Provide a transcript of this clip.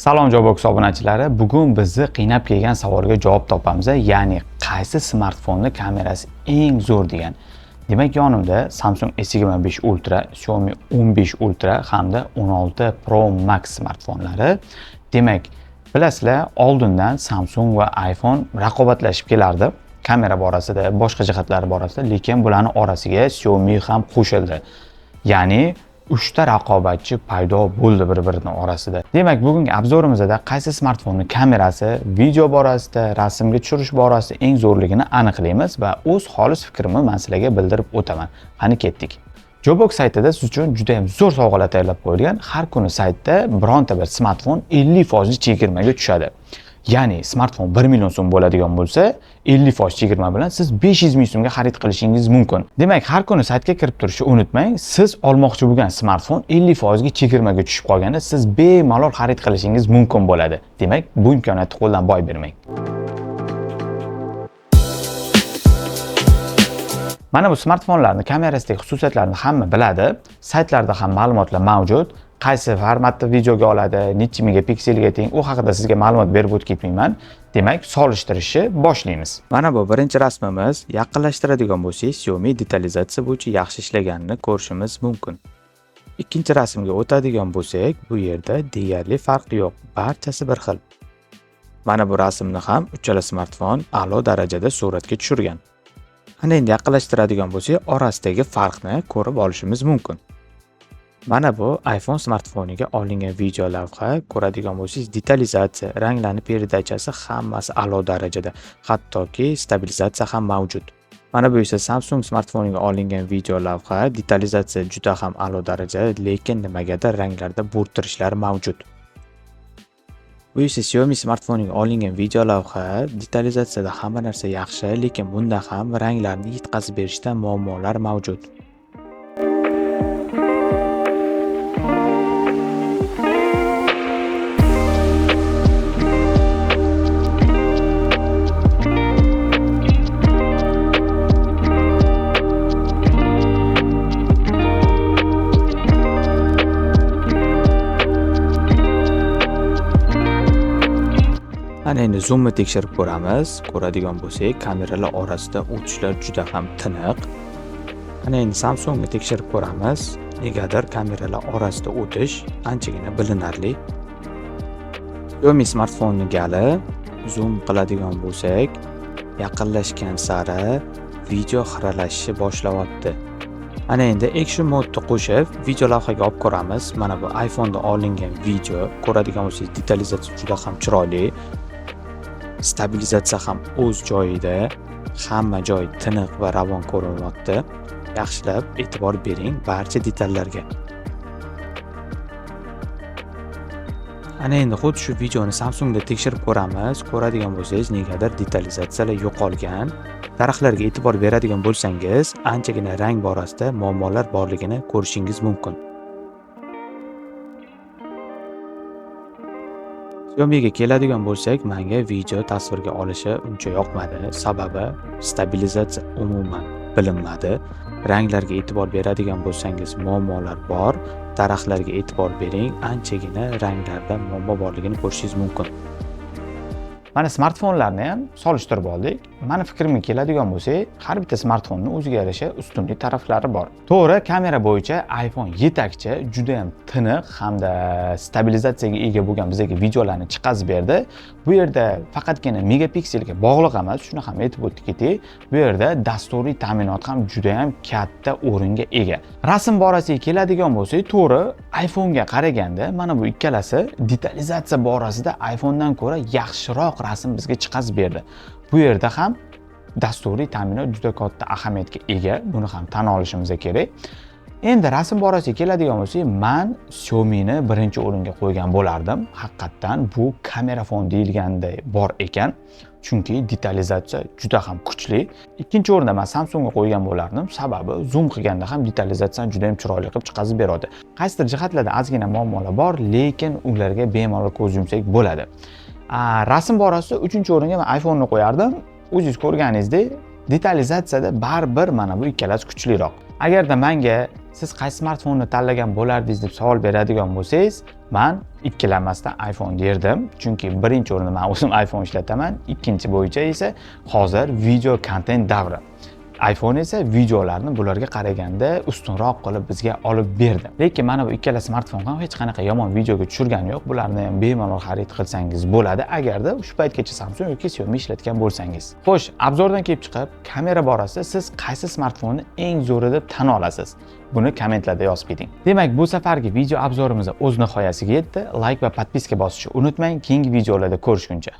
Salom Jobox obunachilari, bugun bizni qiynab kelgan savolga javob topamiz, ya'ni qaysi smartfonni kamerasi eng zo'r degan. Demak, yonimda Samsung S25 Ultra, Xiaomi 15 Ultra hamda 16 Pro Max smartfonlari. Demak, bilasizlar, oldindan Samsung va iPhone raqobatlashib kelardi kamera borasida, boshqa jihatlar borasida, lekin bularning orasiga Xiaomi ham qo'shildi. Ya'ni 3 ta raqobatchi paydo bo'ldi bir-birini orasida. Demak, bugungi обзор imizda qaysi smartfonning kamerasi video borasida, rasmga tushirish borasida eng zo'rligini aniqlaymiz va o'z xolis fikrimni men sizlarga bildirib o'taman. Qani ketdik. Jobox saytida siz uchun juda ham zo'r sovg'alar tayyorlab qo'yilgan. Har kuni saytda bironta bir smartfon 50% chegirmaga tushadi. Ya'ni smartfon 1 million so'm bo'ladigan bo'lsa, 50% chegirma bilan siz 500 ming so'mga xarid qilishingiz mumkin. Demak, har kuni saytga kirib turishni unutmang. Siz olmoqchi bo'lgan smartfon 50% ga chegirmaga tushib qolganda siz bemalol xarid qilishingiz mumkin bo'ladi. Demak, bu imkoniyatni qo'ldan boy bermang. Mana bu smartfonlarning kamerasidagi xususiyatlarini hamma biladi. Saytlarda ham ma'lumotlar mavjud. Qaysi formatda videoga oladi, necha megapikselga teng, u haqida sizga ma'lumot berib o'tib ketmayman. Demak, solishtirishni boshlaymiz. Mana bu birinchi rasmimiz. Yaqinlashtiradigan bo'lsak, Xiaomi detalizatsiya bo'yicha yaxshi ishlaganini ko'rishimiz mumkin. Ikkinchi rasmga o'tadigan bo'lsak, bu yerda deyarli farq yo'q, barchasi bir xil. Mana bu rasmni ham uchala smartfon a'lo darajada suratga tushirgan. Ana endi yaqinlashtiradigan bo'lsak, orasidagi farqni ko'rib olishimiz mumkin. Mana bu iPhone smartfoniga olingan video lavha. Ko'radigan bo'lsangiz, detalizatsiya, ranglarni передача si hammasi a'lo darajada. Hattoki stabilizatsiya ham mavjud. Mana bu esa Samsung smartfoniga olingan video lavha. Detalizatsiya juda ham a'lo darajada, lekin nimagadir ranglarda bo'rttirishlar mavjud. Bu esa Xiaomi smartfoniga olingan video lavha. Detalizatsiyada hamma narsa yaxshi, lekin bunda ham ranglarni yetkazib berishda muammolar mavjud. Ana endi zoomni tekshirib ko'ramiz. Ko'radigan bo'lsak, kameralar orasida o'tishlar juda ham tiniq. Ana endi Samsungni tekshirib ko'ramiz. Negadir kameralar orasida o'tish anchagina bilinarli. Xiaomi smartfonni gali zoom qiladigan bo'lsak, yaqinlashgan sari video xiralashishni boshlayapti. Ana endi action modni qo'shib video lavhaga olib ko'ramiz. Mana bu iPhone'da olingan video. Ko'radigan bo'lsangiz, detalizatsiya juda ham chiroyli. Stabilizatsiya ham o'z joyida, hamma joy tiniq va ravon ko'rinyapti. Yaxshilab e'tibor bering barcha detallarga. Ana endi xuddi shu videoni Samsungda tekshirib ko'ramiz. Ko'radigan bo'lsangiz, negadir detalizatsiyalar yo'qolgan. Daraxtlarga e'tibor beradigan bo'lsangiz, anchagina rang borasida muammolar borligini ko'rishingiz mumkin. Xiaomiga keladigan bo'lsak, menga video tasvirga olishi uncha yoqmadi. Sababi stabilizatsiya umuman bilinmadi. Ranglarga e'tibor beradigan bo'lsangiz, muammolar bor. Daraxtlarga e'tibor bering, anchagina ranglarda muammo borligini ko'rishingiz mumkin. Mana smartfonlarni ham solishtirib oldik. Mani fikrimga keladigan bo'lsak, har bitta smartfonning o'ziga yarasha ustunlik taraflari bor. To'g'ri, kamera bo'yicha iPhone yetakchi, juda ham tiniq hamda stabilizatsiyaga ega bo'lgan bizga videolarni chiqazib berdi. Bu yerda faqatgina megapikselga bog'liq emas, shuni ham aytib o'tib ketay. Bu yerda dasturiy ta'minot ham juda ham katta o'ringa ega. Rasm borasiga keladigan bo'lsak, to'g'ri, iPhone'ga qaraganda mana bu ikkalasi detalizatsiya borasida iPhone'dan ko'ra yaxshiroq rasm bizga chiqazib berdi. Bu yerda ham dasturiy ta'minot juda katta ahamiyatga ega, buni ham tan olishimiz kerak. Endi rasm borasiga keladigan bo'lsak, men Xiaomi'ni birinchi o'ringa qo'ygan bo'lardim. Haqiqatdan bu kamerafon deyilganday bor ekan, chunki detalizatsiya juda ham kuchli. Ikkinchi o'rinda men Samsungga qo'ygan bo'lardim, sababi zoom qilganda ham detalizatsiyani juda ham chiroyli qilib chiqazib beradi. Qaysidir jihatlarda ozgina muammolar bor, lekin ularga bemalol ko'z yumsak bo'ladi. Rasm borasida uchinchi o'ringa men iPhone'ni qo'yardim. O'zingiz ko'rganingizdek, detalizatsiyada baribir mana bu ikkalasi kuchliroq. Agarda menga "Siz qaysi smartfonni tanlagan bo'lardingiz?" deb savol beradigan bo'lsangiz, man ikkilanmasdan iPhone derdim, chunki birinchi o'rinda man o'zim iPhone ishlataman, ikkinchi bo'yicha esa hozir video kontent davri, iPhone esa videolarni bularga qaraganda ustunroq qilib bizga olib berdi. Lekin mana bu ikkala smartfon ham hech qanaqa yomon videoga tushirgani yo'q. Bularni ham bemalol xarid qilsangiz bo'ladi, agarda shu paytgacha Samsung yoki Xiaomi ishlatgan bo'lsangiz. Xo'sh, обзор dan kelib chiqib, kamera borasida siz qaysi smartfonni eng zo'ri deb tan olasiz? Buni kommentlarda yozib keting. Demak, bu safargi video обзор imiz o'z nihoyasiga yetdi. Layk va подписка bosishni unutmang. Keyingi videolarda ko'rishguncha.